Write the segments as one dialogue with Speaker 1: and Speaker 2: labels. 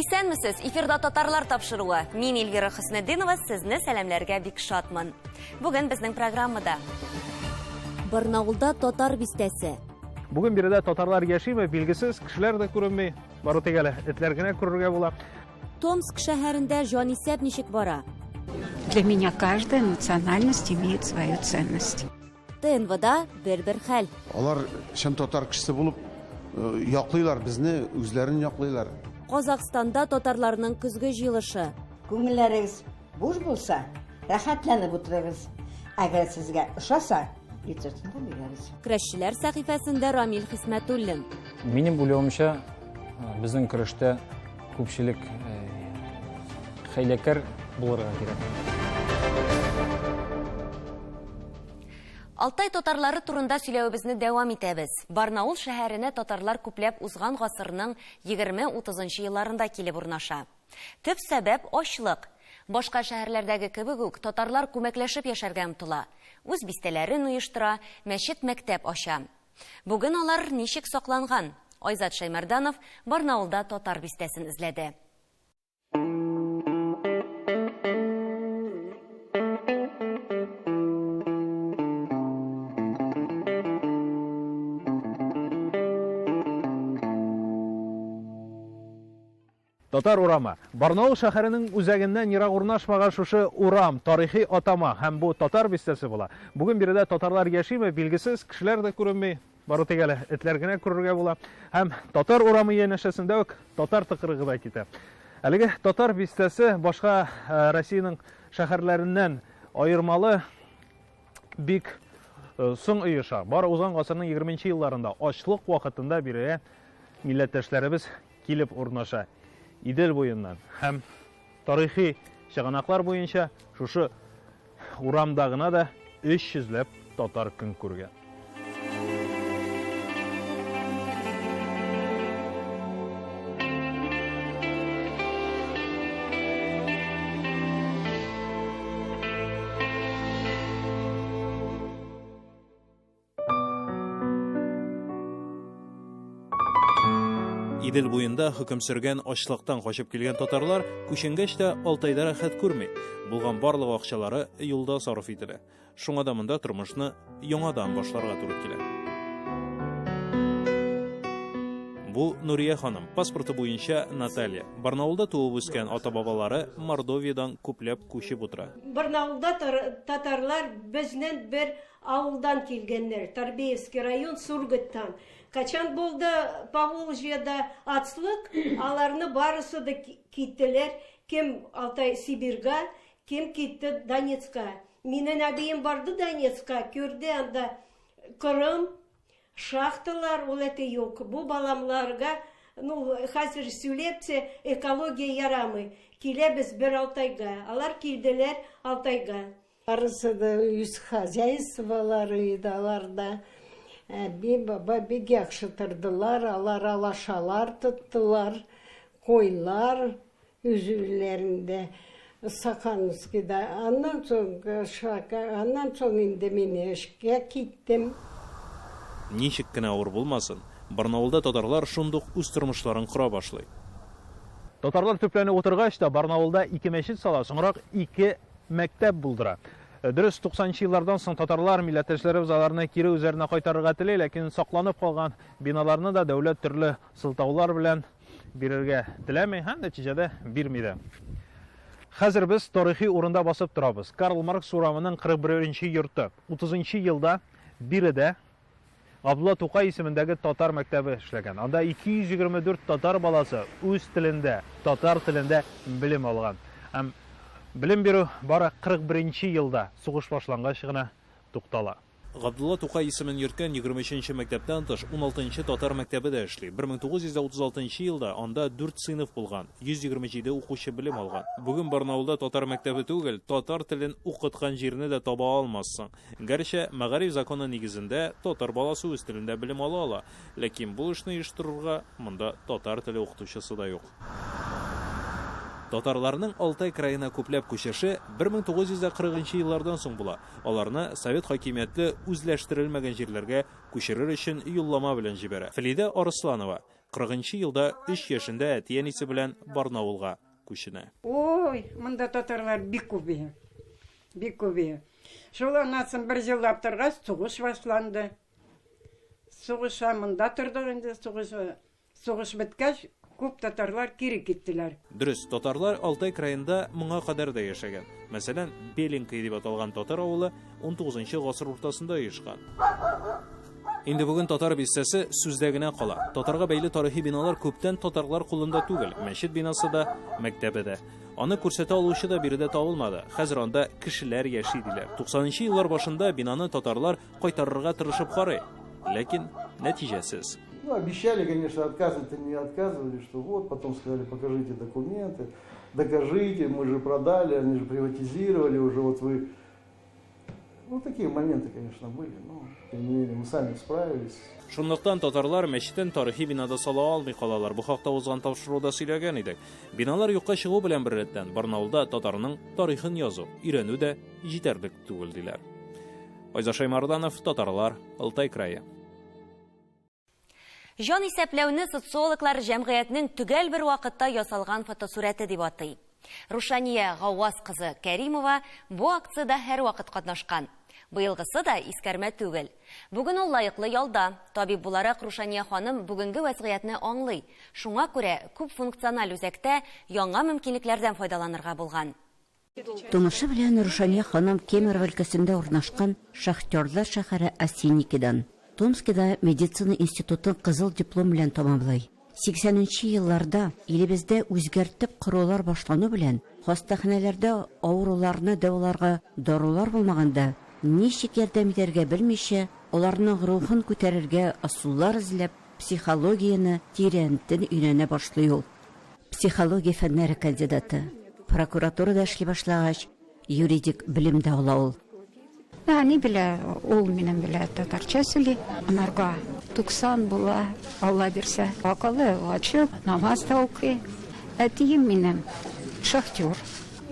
Speaker 1: Исәнмесез, эфирда татарлар тапшыруы. Мин Эльвира Хөснетдинова, сезне сәламләргә бик шатмын. Бүген безнең программада Барнаулда татар бистәсе.
Speaker 2: Бүген биредә татарлар яшиме, билгесез, кешеләр дә күренми. Бары тик әле этләр генә күрергә була.
Speaker 1: Томск шәһәрендә җанисәп ничек бара?
Speaker 3: Для меня каждая национальность имеет свою ценность.
Speaker 1: ТНВда бер-бер хәл.
Speaker 4: Алар чын татар кешесе булып э, яклыйлар безне, үзләрен яклыйлар.
Speaker 1: Казахстанда татарларның көзге җыелышы.
Speaker 5: Күңелләрегез буш булса, рәхәтләнеп утырыгыз. Әгәр сезгә ошаса, рецептын да бирәбез.
Speaker 1: Көрәшчеләр сәхифәсендә Рамил Хисмәтуллин.
Speaker 6: Минем уйлавымча, безнең көрәштә күпчелек хәйләкәр булырга кирәк.
Speaker 1: Алтай татарлары турында сөйләвебезне дәвам итәбез. Барнаул шәһәренә татарлар күпләп узган гасырның 20-30 елларында килеп урнаша. Төп сәбәп ачлык. Башка шәһәрләрдәге кебек үк татарлар күмәкләшеп яшәргә омтыла. Үз бистәләрен оештыра, мәчет-мәктәп ача. Бүген алар ничек сакланган? Айзат Шәймәрданов Барнаулда татар бистәсен эзләде.
Speaker 2: Татар урамы. Барнаул шәһәренең үзәгеннән ерак урнашмаган шушы урам, тарихи атама һәм бу татар бистәсе була. Бүген биредә татарлар яшиме, билгесез, кешеләр дә күренми. Бары тик әле этләр генә күрергә була. Һәм татар урамы янәшәсендә үк татар тыкрыгы да китә. Әлеге татар бистәсе башка э, Россиянең шәһәрләреннән аермалы бик э, соң оеша. Бары узган гасырның 20 елларында ачлык вакытында бирегә милләттәшләребез килеп урнаша. Идел буеннан һәм тарихи чыганаклар буенча шушы урамда гына да 300 ләп татар көн күргән. Идел буенда хөкем сөргән ачлыктан качып килгән татарлар күченгәч тә Алтайда рәхәт күрми. Булган барлык акчалары юлда сарыф ителә. Шуңа да монда тормышны яңадан башларга туры килә. Бу Нурия ханым, паспорты буенча Наталья. Барнаулда туып үскән ата-бабалары Мордовиядән күпләп күчеп утыра.
Speaker 7: Барнаулда татарлар безнең бер Авылдан килгәннәр, Торбеевский район, Сургуттан. Качан булды Поволжьеда ацлык, аларны барысы да киттеләр, кем Алтай Сибирьга, кем китте Донецка. Минен әбием барды Донецка, күрде анда Кырым, шахталар, ул әте юк. Бу баламларга, ну, хәзер сөйләп тә, экология ярамый. Киләбез бер Алтайга. Алар килделәр Алтайга.
Speaker 5: Барысы да үз хозяйстволары иде аларда. Әби, баба бик яхшы тордылар, алар алашалар тоттылар, койлар үз өйләрендә. Сахановскийда. Аннан соң аннан соң инде мин эшкә киттем.
Speaker 2: Ничек кенә авыр булмасын, Барнаулда татарлар шундук үз тормышларын кора башлый. Татарлар төпләнеп утыргач та, Барнаулда ике мәчет сала, соңрак ике мәктәп булдыра. Дөрес, 90 нчы еллардан соң татарлар, милләттәшләребез аларны кире үзләренә кайтарырга тели, ләкин сакланып калган биналарны да дәүләт төрле сылтаулар белән бирергә теләми һәм нәтиҗәдә бирми дә. Хәзер без тарихи урында басып торабыз. Карл Маркс урамының 41 нче йорты. 30 нчы елда биредә Габдулла Тукай исемендәге татар мәктәбе эшләгән. Анда 224 татар баласы үз телендә, татар телендә белем алган. Һәм белем бирү бары 41 нче елда, сугыш башлангач гына туктала.
Speaker 8: Габдулла Тукай исемен йөрткән 23 нче мәктәптән тыш, 16 нчы татар мәктәбе дә эшли. 1936 нчы елда анда дүрт сыйныф булган, 127 укучы белем алган. Бүген Барнаулда татар мәктәбе түгел, татар телен укыткан җирне дә таба алмассың. Гәрчә, мәгариф законы нигезендә, татар баласы үз телендә белем ала ала, ләкин бу эшне оештырырга монда татар теле укытучысы да юк. Татарларның Алтай краена күпләп күчеше 1940 нчы еллардан соң була. Аларны совет хакимияте үзләштерелмәгән җирләргә күчерер өчен юллама белән җибәрә. Флидә Арысланова. 40 нчы елда өч яшендә әти-әнисе белән Барнаулга күченә.
Speaker 9: Ой, монда татарлар бик күп иде. Бик күп иде. Шул аннан соң бер еллап торгач, сугыш башланды. Сугыша монда тордык инде, сугыш сугыш беткәч, күп татарлар кире киттеләр.
Speaker 8: Дөрес, татарлар Алтай краенда моңа кадәр дә яшәгән. Мәсәлән, Беленькое дип аталган татар авылы 19 гасыр уртасында оешкан. Инде бүген татар бистәсе сүздә генә кала. Татарга бәйле тарихи биналар күптән татарлар кулында түгел. Мәчет бинасы да, мәктәбе дә. Аны күрсәтә алучы да биредә табылмады. Хәзер анда кешеләр яши диләр. 90 еллар башында бинаны татарлар кайтарырга тырышып карый. Ләкин нәтиҗәсез.
Speaker 10: Ну, обещали, конечно, отказывать не отказывали, что вот, потом сказали, покажите документы, докажите, мы же продали, они же приватизировали уже, вот вы. Ну, такие моменты, конечно, были, но, тем не менее, мы сами справились.
Speaker 8: Шунлыктан татарлар мәчетен тарихи бинада сала алмый калалар. Бу хакта узган тапшыруда сөйләгән идек. Биналар юкка чыгу белән беррәттән Барнаулда татарның тарихын язу, өйрәнү дә җитәрлек түгел диләр. Айза Шаймарданов, Татарлар, Алтай крае.
Speaker 1: Җан исәпләүне социологлар җәмгыятьнең төгәл бер вакытта ясалган фотосурәте дип атый. Рушания Гаваз кызы Кәримова бу акциядә һәрвакыт катнашкан. Быелгысы да искәрмә түгел. Бүген ул лаеклы ялда. Табиб буларак Рушания ханым бүгенге вәзгыятьне аңлый. Шуңа күрә күп функциональ үзәктә яңа мөмкинлекләрдән файдаланырга булган.
Speaker 11: Тумышы белән Рушания ханым Кемерово өлкәсендә урнашкан шахтерлар шәһәре Осинникидан. Томскида медицина институтын кызыл диплом белән тәмамлый. 80 елларда илебездә үзгәртеп корулар башлану белән хастаханәләрдә авыруларны дәваларга дарулар булмаганда, ничек ярдәм итәргә белмичә, аларның рухын күтәрергә ысуллар эзләп, психологияне тирәнтен өйрәнә башлый ул. Психология фәннәре кандидаты. Прокуратурада эшли башлагач, юридик белем дә ала ул.
Speaker 3: Әни белә, ул минем белә татарча сөйли. Анарга 90 була, Алла бирсә. Акылы ачык, намаз да укый. Әтием минем шахтер,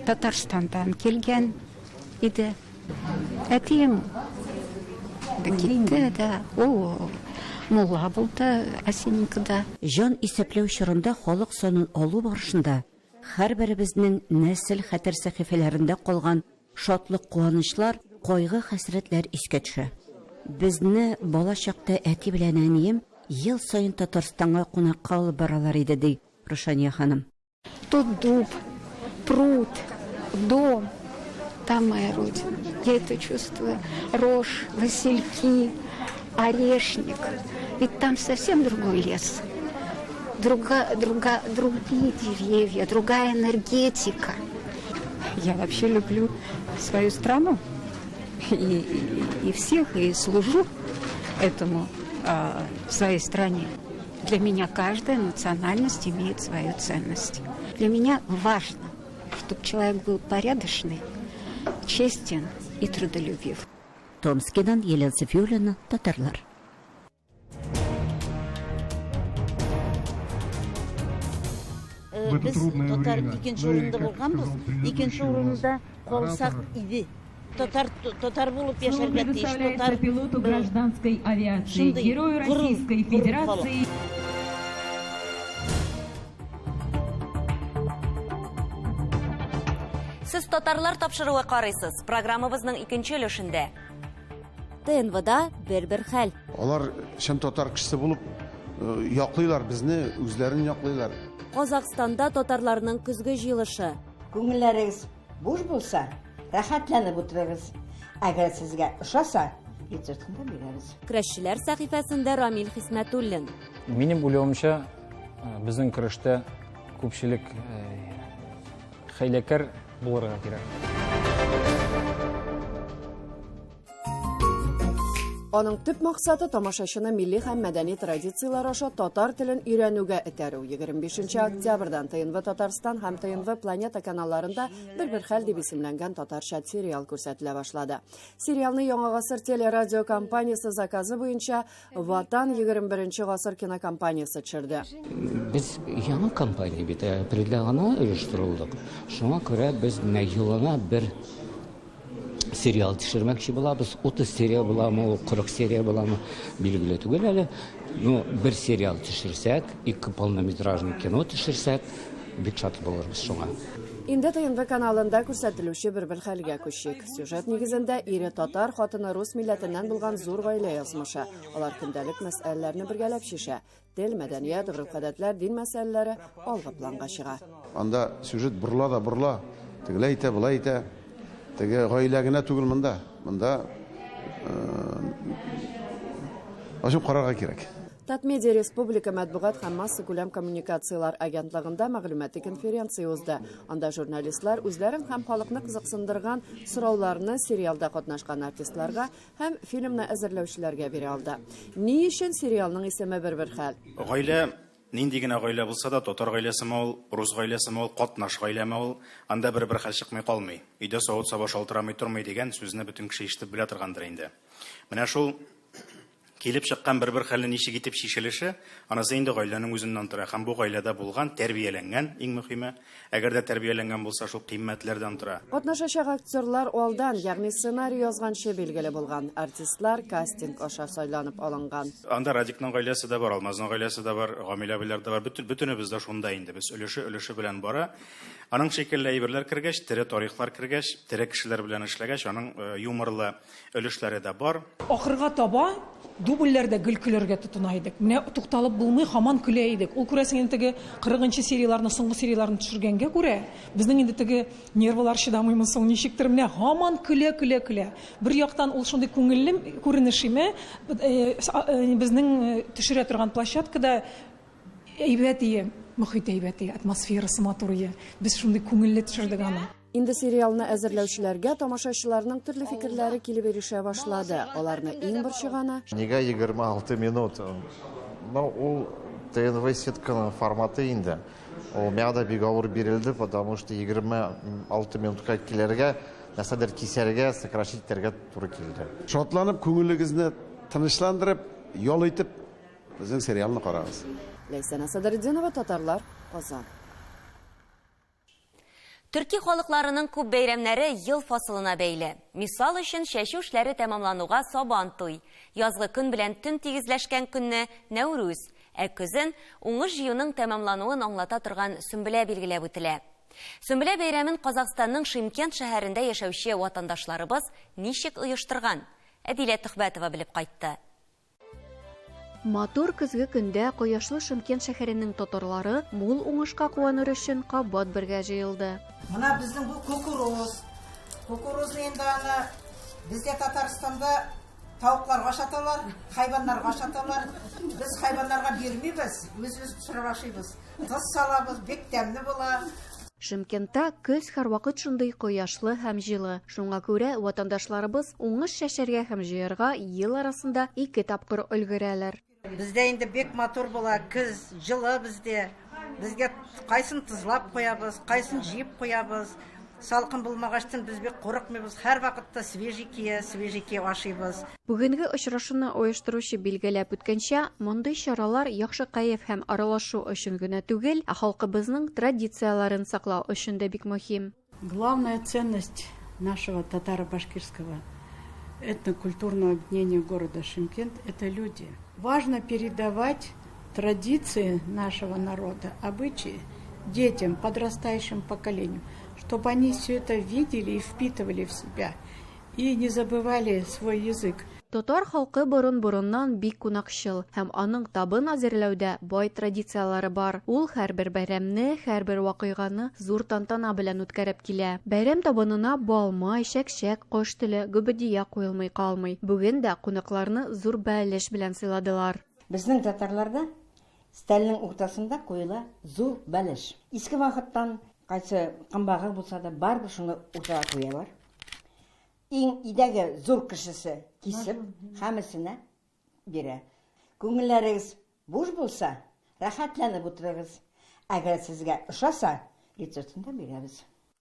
Speaker 3: Татарстандан килгән иде. Әтием китте дә, ул мулла булды Осинникида.
Speaker 11: Җан исәпләү чорында халык санын алу барышында һәрберебезнең нәсел хәтер сәхифәләрендә калган шатлык-куанычлар, кайгы-хәсрәтләр искә төшә. Безне бала чакта әти белән әнием ел саен Татарстанга кунакка алып баралар иде, ди Рушания ханым.
Speaker 3: Тот дуб, пруд, дом, там моя родина. Я это чувствую. Рожь, васильки, орешник. Ведь там совсем другой лес. Другие деревья, другая энергетика. Я вообще люблю свою страну и всех, и служу этому в своей стране. Для меня каждая национальность имеет свою ценность. Для меня важно, чтобы человек был порядочный, честен и трудолюбив.
Speaker 11: Томскидан Елена Софиуллина, Татарлар.
Speaker 12: Без татар икенче урында булганбыз, икенче урында калсак иде. Татар татар булып яшәргә тиеш, татар
Speaker 13: пилоту гражданской авиации, герою Российской Федерации.
Speaker 1: Сез татарлар тапшыруы карыйсыз. Программабызның икенче өлешендә. ТНВда бер-бер хәл.
Speaker 4: Алар чын татар кешесе булып яклыйлар безне, үзләрен яклыйлар.
Speaker 1: Казахстанда татарларның көзге җыелышы.
Speaker 5: Күңелләрегез буш булса, рәхәтләнеп утырыгыз. Әгәр сезгә ошаса, рецептын да бирәбез.
Speaker 1: Көрәшчеләр сәхифәсендә Рамил Хисмәтуллин.
Speaker 6: Минем уйлавымча, безнең көрәштә күпчелек хәйләкәр булырга кирәк.
Speaker 14: Аның төп максаты тамашачыны милли һәм мәдәни традицияләр аша татар телен өйрәнүгә этәрү. 25 октябрьдән ТНВ Татарстан һәм ТНВ Планета каналларында бер-бер хәл дип исемләнгән татарча сериал күрсәтелә башлады. Сериалны Яңа гасыр телерадио компаниясе заказы буенча Ватан 21 гасыр кинокомпаниясе төшерде.
Speaker 15: Без яңа компания бит, апрельдә гына оештырылдык. Шуңа күрә без менә елына бер сериал төшермәкче булабыз. 30 серия буламы ул, 40 серия буламы, билгеле түгел әле. Ну, бер сериал төшерсәк, ике полнометражный кино төшерсәк, бик шат булырбыз шуңа.
Speaker 14: Инде ТНВ каналында күрсәтелүче бер-бер хәлгә күчик. Сюжет нигезендә ире татар, хатыны рус милләтеннән булган зур гаилә язмышы. Алар көндәлек мәсьәләләрне бергәләп чишә. Тел, мәдәният, гореф-гадәтләр, дин мәсьәләләре алгы планга чыга.
Speaker 4: Анда сюжет борыла да борыла. Тегеләй итә, болай итә. Теге гаилә генә түгел монда. Монда ачып карарга кирәк.
Speaker 14: Татмедиа республика матбугат һәм массакүләм коммуникацияләр агентлыгында мәгълүмати конференция узды. Анда журналистлар үзләрен һәм халыкны кызыксындырган сорауларны сериалда катнашкан артистларга һәм фильмны әзерләүчеләргә бирә алды. Ни өчен сериалның исеме бер-бер хәл?
Speaker 16: Гаилә нинди генә гаилә булса да, татар гаиләсеме ул, рус гаиләсеме ул, катнаш гаиләме ул, анда бер-бер хәл чыкмый калмый. Өйдә савыт-саба шалтырамый тормый дигән сүзне бөтен кеше ишетеп белә торгандыр инде. Менә шул килеп чыккан бер-бер хәлне ничек итеп чишелеше, анысы инде гаиләнең үзеннән тора. Һәм бу гаиләдә булган, тәрбияләнгән, иң мөһиме, әгәр дә тәрбияләнгән булса, шул кыйммәтләрдән тора.
Speaker 14: Катнашачак актерлар алдан, ягъни сценарий язганчы билгеле булган. Артистлар кастинг аша сайланып алынган.
Speaker 16: Анда Радикның гаиләсе дә бар, Алмазның гаиләсе дә бар, Гамил абыйлар да бар. Бөтенебез дә шунда инде. Без өлеше-өлеше белән бара. Аның шикелле әйберләр кергәч, тере тарихлар кергәч, тере кешеләр белән эшләгәч, аның юморлы өлешләре дә бар.
Speaker 17: Ахырга таба дубльләрдә гел көләргә тотына идек. Менә тукталып булмый, һаман көлә идек. Ул күрәсең инде теге кырыгынчы серияларны, соңгы серияларны төшергәнгә күрә, безнең инде теге нервылар чыдамыймы соң, ничектер, менә һаман көлә, көлә, көлә. Бер яктан ул шундый күңелле күренеш име, безнең төшерә торган площадкада әйбәт ие, мохит әйбәт ие, атмосферасы матур ие. Без шундый күңелле төшердек аны.
Speaker 14: Инде сериалны әзерләүчеләргә тамашачыларның төрле фикерләре килеп ирешә башлады. Аларны иң борчыганы.
Speaker 18: Нигә 26 минут? Ну, ул ТНВ сетканың форматы инде. Ул миңа да бик авыр бирелде, потому что 26 минутка килергә, нәрсәдер кисәргә, сокращить итәргә туры килде.
Speaker 4: Шатланып, күңелегезне тынычландырып, ял итеп, безнең сериалны карагыз.
Speaker 14: Ләйсән Садретдинова, Татарлар, Казан.
Speaker 1: Төрки халыкларының күп бәйрәмнәре ел фасылына бәйле. Мисал өчен чәчү эшләре тәмамлануга Сабан туй, язгы көн белән төн тигезләшкән көнне Нәүрүз, ә көзен уңыш җыюның тәмамлануын аңлата торган Сөмбелә билгеләп үтелә. Сөмбелә бәйрәмен Казахстанның Шымкент шәһәрендә яшәүче ватандашларыбыз ничек оештырган? Әдилә Төхбәтова белеп кайтты.
Speaker 19: Матур көзге көндә кояшлы Шымкент шәһәренең татарлары мул уңышка куаныр өчен кабат бергә җыелды.
Speaker 5: Мына безнең бу кукуруз. Кукурузны инде аны бездә Татарстанда тавыкларга ашаталар, хайваннарга ашаталар. Без хайваннарга бирмибез, үзебез пешереп ашыйбыз. Тоз салабыз, бик тәмле була.
Speaker 19: Шымкентта көз һәрвакыт шундый кояшлы һәм җылы. Шуңа күрә ватандашларыбыз уңыш чәчәргә һәм җыярга ел арасында ике тапкыр өлгерәләр.
Speaker 5: Бездә инде бик матур була, көз җылы бездә. Безгә кайсын тозлап куябыз, кайсын җыеп куябыз. Салкын булмагачтын без бик курыкмыйбыз. Һәр вакытта свежий кия, свежий кия ашыйбыз.
Speaker 19: Бүгенге очрашуны оештыручы билгеләп үткәнчә, мондый чаралар яхшы кәеф һәм аралашу өчен генә түгел, ә халкыбызның традицияләрен саклау өчен дә бик мөһим.
Speaker 20: Главная ценность нашего татаро-башкирского этнокультурного объединения города Шымкент – это люди. Важно передавать традиции нашего народа, обычаи детям, подрастающим поколению, чтобы они все это видели и впитывали в себя, и не забывали свой язык.
Speaker 19: Татар халкы борын-борыннан бик кунакчыл һәм аның табын әзерләүдә бай традицияләре бар. Ул һәрбер бәйрәмне, һәрбер вакыйганы зур тантана белән үткәреп килә. Бәйрәм табынына бал, май, чәк-чәк, кош теле, гөбәдия куелмый калмый. Бүген дә кунакларны зур бәлеш белән сыйладылар.
Speaker 5: Безнең татарларда стәлнең уртасында куела зур бәлеш. Иске вакыттан кайсы кымбагы булса да барыбер шуны уртага куялар. Иң идәге зур кешесе кисеп, һәммәсенә бирә. Күңелләрегез буш булса, рәхәтләнеп утырыгыз. Әгәр сезгә ошаса, рецептын да бирәбез.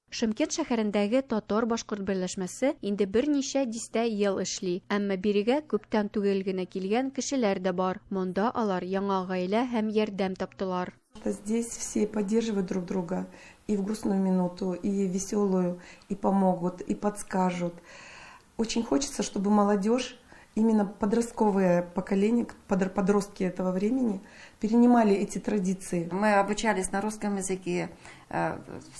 Speaker 19: Шымкент шәһәрендәге татар-башкорт берләшмәсе инде берничә дистә ел эшли. Әмма бирегә күптән түгел генә килгән кешеләр дә бар. Монда алар яңа гаилә һәм ярдәм таптылар.
Speaker 21: Здесь все поддерживают друг друга и в грустную минуту, и в веселую, и помогут, и подскажут. Очень хочется, чтобы молодежь, именно подростковое поколение, подростки этого времени, перенимали эти традиции.
Speaker 7: Мы обучались на русском языке,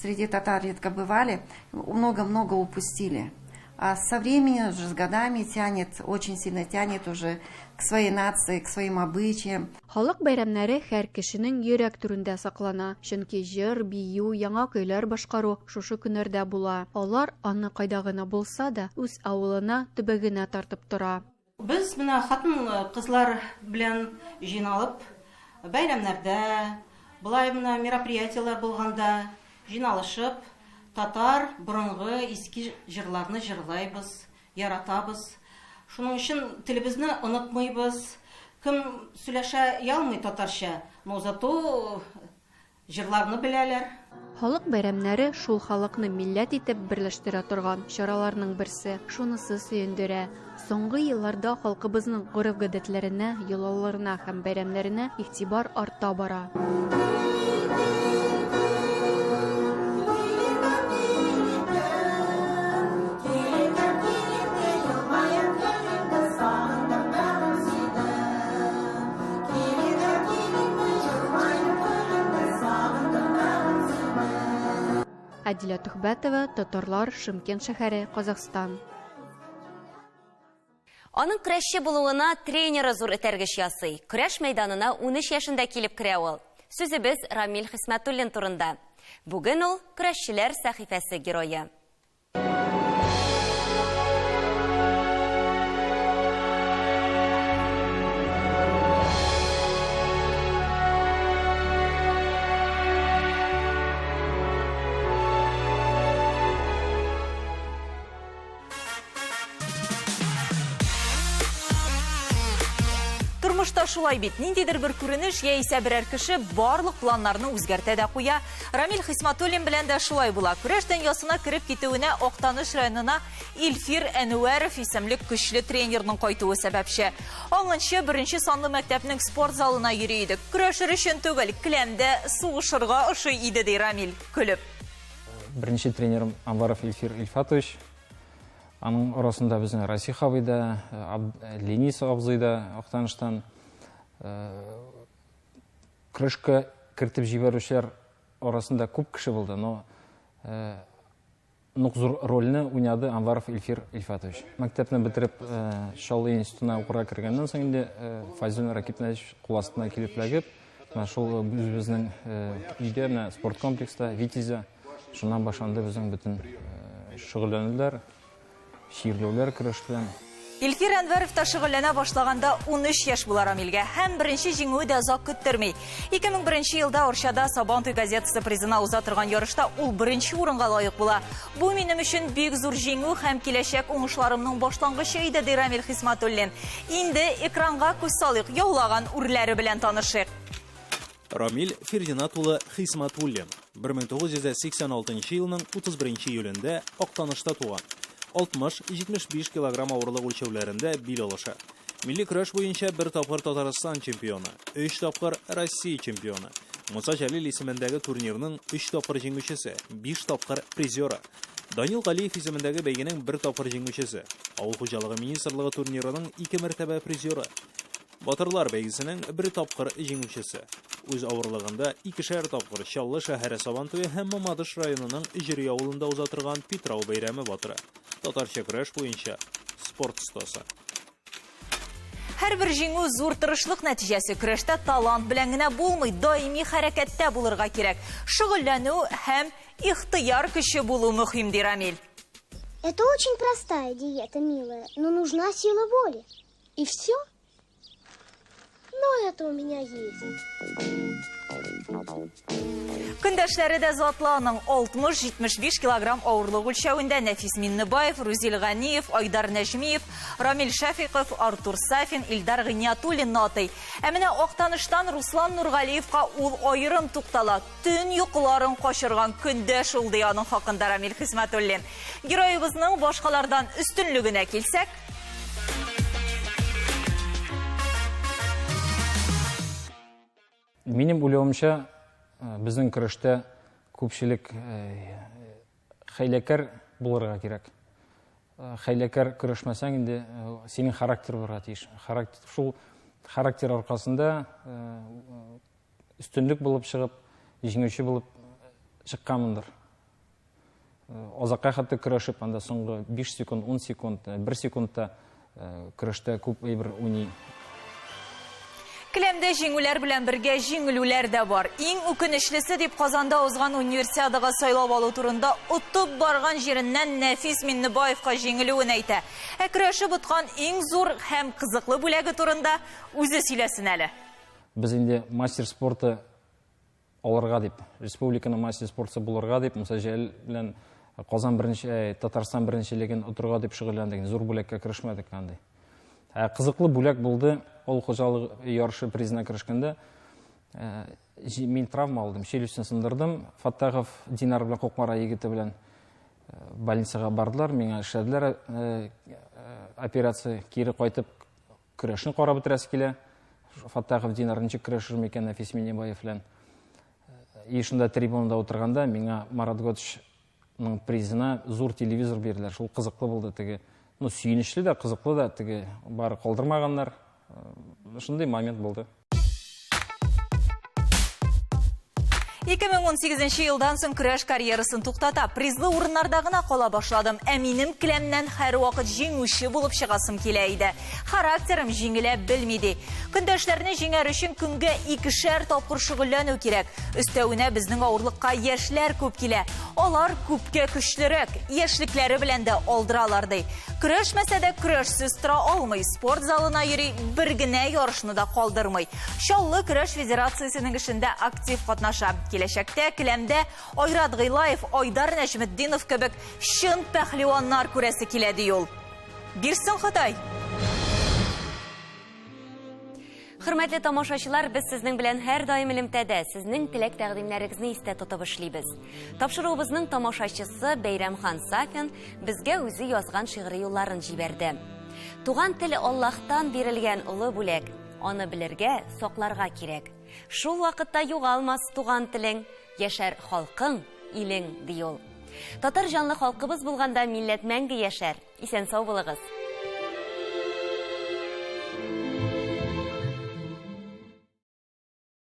Speaker 7: среди татар редко бывали, много-много упустили. А со временем, уже с годами тянет, очень сильно тянет уже к своей нации, к своим обычаям.
Speaker 19: Халык бәйрәмнәре һәр кешенең йөрәк түрендә саклана, чөнки җыр, бию, яңа көйләр башкару шушы көннәрдә була. Алар аны кайда гына булса да, үз авылына, төбәгенә тартып тора.
Speaker 22: Без менә хатын-кызлар белән җыйналып, бәйрәмнәрдә, болай менә мероприятиеләр булганда җыйналышып, татар борынгы иске җырларны җырлайбыз, яратабыз. Шуның өчен телебезне онытмыйбыз. Кем сөйләшә ялмый татарча, но зато җырларны беләләр.
Speaker 19: Халык бәйрәмнәре шул халыкны милләт итеп берләштерә торган чараларның берсе. Шунысы сөендерә. Соңгы елларда халкыбызның гореф-гадәтләренә, йолаларына һәм бәйрәмнәренә игътибар арта бара. Әдилә Төхбәтова, Татарлар, Шымкент шәһәре, Казахстан.
Speaker 1: Аның көрәшче булуына тренеры зур этәргеч ясый. Көрәш мәйданына 13 яшендә килеп керә ул. Сүзебез Рамил Хисмәтуллин турында. Бүген ул көрәшчеләр сәхифәсе герое.
Speaker 23: Тормышта шулай бит, ниндидер бер күренеш яисә берәр кеше барлык планнарны үзгәртә дә куя. Рамил Хисматуллин белән дә шулай була. Көрәш дөньясына кереп китүенә Актаныш районына Илфир Әнвәров исемле көчле тренерның кайтуы сәбәпче. Аңынчы беренче санлы мәктәпнең спорт залына йөри идек. Көрәшер өчен түгел, келәмдә сугышырга ошый иде, ди Рамил, көлеп.
Speaker 6: Беренче тренерым Анваров Илфир Илфатович. Аның арасында безнең Расих абый да, Ленис абзый да Актаныштан. Көрәшкә кертеп җибәрүчеләр арасында күп кеше булды, но нык зур рольне уйнады Анваров Илфир Илфатович. Мәктәпне бетереп, Чаллы институтына укырга кергәннән соң инде Фазил Ракипнович кул астына килеп эләгеп, менә шул үзебезнең өйдә, менә спорт комплекста, Витязя, шуннан башланды безнең бөтен шөгыльләнүләр. Чирләүләр көрәш белән.
Speaker 23: Илфир Әнвәров та шөгыльләнә башлаганда 13 яшь була Рамилгә һәм беренче җиңүе дә озак көттерми. 2001 елда Арчада Сабантуй газетасы призына уза торган ярышта ул беренче урынга лаек була. Бу минем өчен бик зур җиңү һәм киләчәк уңышларымның башлангычы иде, ди Рамил Хисматуллин. Инде экранга күз салыйк, яулаган үрләре белән танышыйк.
Speaker 8: Рамил Фердинат улы Хисматуллин 1986 елның 31 июлендә Актанышта туган. 60-75 килограмм авырлык үлчәүләрендә бил алыша. Милли көрәш буенча бер тапкыр Татарстан чемпионы, өч тапкыр Россия чемпионы. Муса Җәлил исемендәге турнирның өч тапкыр җиңүчесе, биш тапкыр призеры. Данил Галиев исемендәге бәйгенең бер тапкыр җиңүчесе. Авыл хуҗалыгы министрлыгы турнирының ике мәртәбә призеры. Батырлар бәйгесенең бер тапкыр җиңүчесе. Үз авырлыгында икешәр тапкыр Чаллы шәһәре Сабантуе һәм Мамадыш районының Җөри авылында уза торган Питрау бәйрәме батыры. Татарча көрәш буенча спорт остасы.
Speaker 23: Һәрбер җиңү зур тырышлык нәтиҗәсе. Көрәштә талант белән генә булмый, даими хәрәкәттә булырга кирәк. Шөгыльләнү һәм ихтыяр көче булу мөһим, ди Рамил.
Speaker 24: Это очень простая диета, милая, но нужна сила воли. И все? Но это у меня есть.
Speaker 23: Көндәшләре дә затлы аның 60-75 килограмм авырлык үлчәвендә Нәфис Миннебаев, Рузил Ганиев, Айдар Нәҗмиев, Рамил Шәфиков, Артур Сафин, Илдар Гыйниятуллинны атый. Ә менә Актаныштан Руслан Нургалиевка ул аерым туктала. Төн йокыларын качырган көндәш ул, ди аның хакында Рамил Хисмәтуллин. Героебызның башкалардан өстенлегенә килсәк,
Speaker 6: Минем уйлавымча, безнең көрәштә күпчелек хәйләкәр булырга кирәк. Хәйләкәр көрәшмәсәң инде, синең характер булырга тиеш. Характер, шул характер аркасында өстенлек булып чыгып, җиңүче булып чыкканмындыр. Азакка хәтта көрәшеп, анда соңгы 5 секунд, 10 секунд, 1 секундта көрәштә күп әйбер уйный.
Speaker 23: Келәмдә җиңүләр белән бергә җиңелүләр дә бар. Иң үкенечлесе дип Казанда узган Универсиадага сайлап алу турында отып барган җиреннән Нәфис Миннебаевка җиңелүен әйтә. Ә көрәшеп откан иң зур һәм кызыклы бүләге турында үзе сөйләсен әле.
Speaker 6: Без инде мастер спорта алырга дип, республиканың мастер спортчы булырга дип, Муса Җәлил белән Казан беренче, э, Татарстан беренчелеген отырга дип шөгыльләндек. Зур бүләккә керешмәдек андый. Ә кызыклы бүләк булды. Авыл хуҗалыгы ярышы призына керешкәндә, э, мин травма алдым, челюстен сындырдым. Фаттахов Динар белән Кукмара егете белән э, больницага бардылар, миңа эшләделәр операция, кире кайтып Көрәшне карап бетерәсе килә. Фаттахов Динар ничек көрәшер микән Нәфис Миннебаев белән. И шунда трибунада утырганда миңа Марат Готышның призына зур телевизор бирделәр. Шул кызыклы булды теге. Ну, сөенечле дә, кызыклы да теге бары калдырмаганнар. Шундый момент булды.
Speaker 23: 2018 елдан соң көрәш карьерасын туктата. Призлы урыннарда гына кала башладым. Ә минем келәмнән һәрвакыт җиңүче булып чыгасым килә иде. Характерым җиңелә белми ди. Көндәшләрне җиңәр өчен көнгә икешәр тапкыр шөгыльләнү кирәк. Өстәвенә безнең авырлыкка яшьләр күп килә. Алар күпкә көчлерәк, яшьлекләре белән дә алдыралар ди. Көрәшмәсә дә көрәшсез тора алмый, спорт залына йөри, бер генә ярышны да калдырмый. Чаллы көрәш федерациясенең эшендә актив катнаша. Киләчәктә келәмдә Айрат Гыйлаев, Айдар Нәҗметдинов кебек чын пәһлеваннар күрәсе килә, ди ул. Бирсен Ходай!
Speaker 1: Хөрмәтле тамашачылар, без сезнең белән һәрдаим элемтәдә, сезнең теләк-тәкъдимнәрегезне истә тотып эшлибез. Тапшыруыбызның тамашачысы Бәйрәмхан Сафин безгә үзе язган шигъри юлларын җибәрде. Туган тел Аллаһтан бирелгән олы бүләк. Аны белергә, сакларга кирәк. Шул вакытта югалмас туган телең, яшәр халкың, илең, ди ул. Татар җанлы халкыбыз булганда милләт мәңге яшәр. Исән-сау булыгыз!